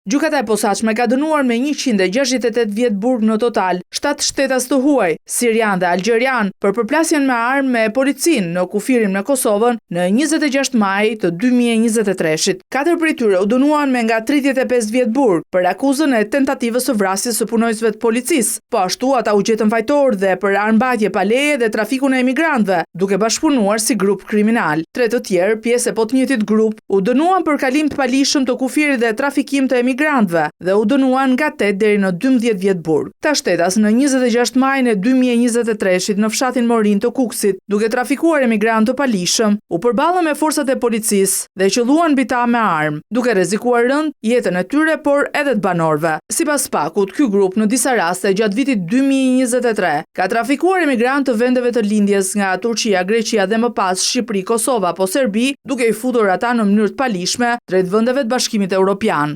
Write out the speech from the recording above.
Gjykata e Posaçme ka dënuar me 168 vjet burg në total 7 shtetas të huaj, sirianë dhe algjerianë, për përplasjen me armë me policinë në kufirin me Kosovën në 26 maj të 2023-shit. Katër prej tyre u dënuan me nga 35 vjet burg për akuzën e tentativës së vrasjes së punonjësve të policisë. Po ashtu ata u gjetën fajtorë dhe për armbajtje pa leje dhe trafikun e emigrantëve, duke bashkëpunuar si grup kriminal. Tre të tjerë, pjesë e po të njëjtit grup, u dënuan për kalim të paligjshëm të kufirit dhe trafikim të emigrantëve dhe u dënuan nga 8 deri në 12 vjet burg. Këta shtetas në 26 majin e 2023-shit në fshatin Morinë të Kukësit, duke trafikuar emigrantë të paligjshëm, u përballën me forcat e policisë dhe qëlluan mbi ta me armë, duke rrezikuar rëndë jetën e tyre, por edhe të banorëve. Sipas SPAK-ut, ky grup në disa raste gjatë vitit 2023 ka trafikuar emigrantë të vendeve të lindjes nga Turqia, Greqia dhe më pas Shqipëri, Kosovë apo Serbi, duke i futur ata në mënyrë të paligjshme drejt vendeve të Bashkimit Evropian.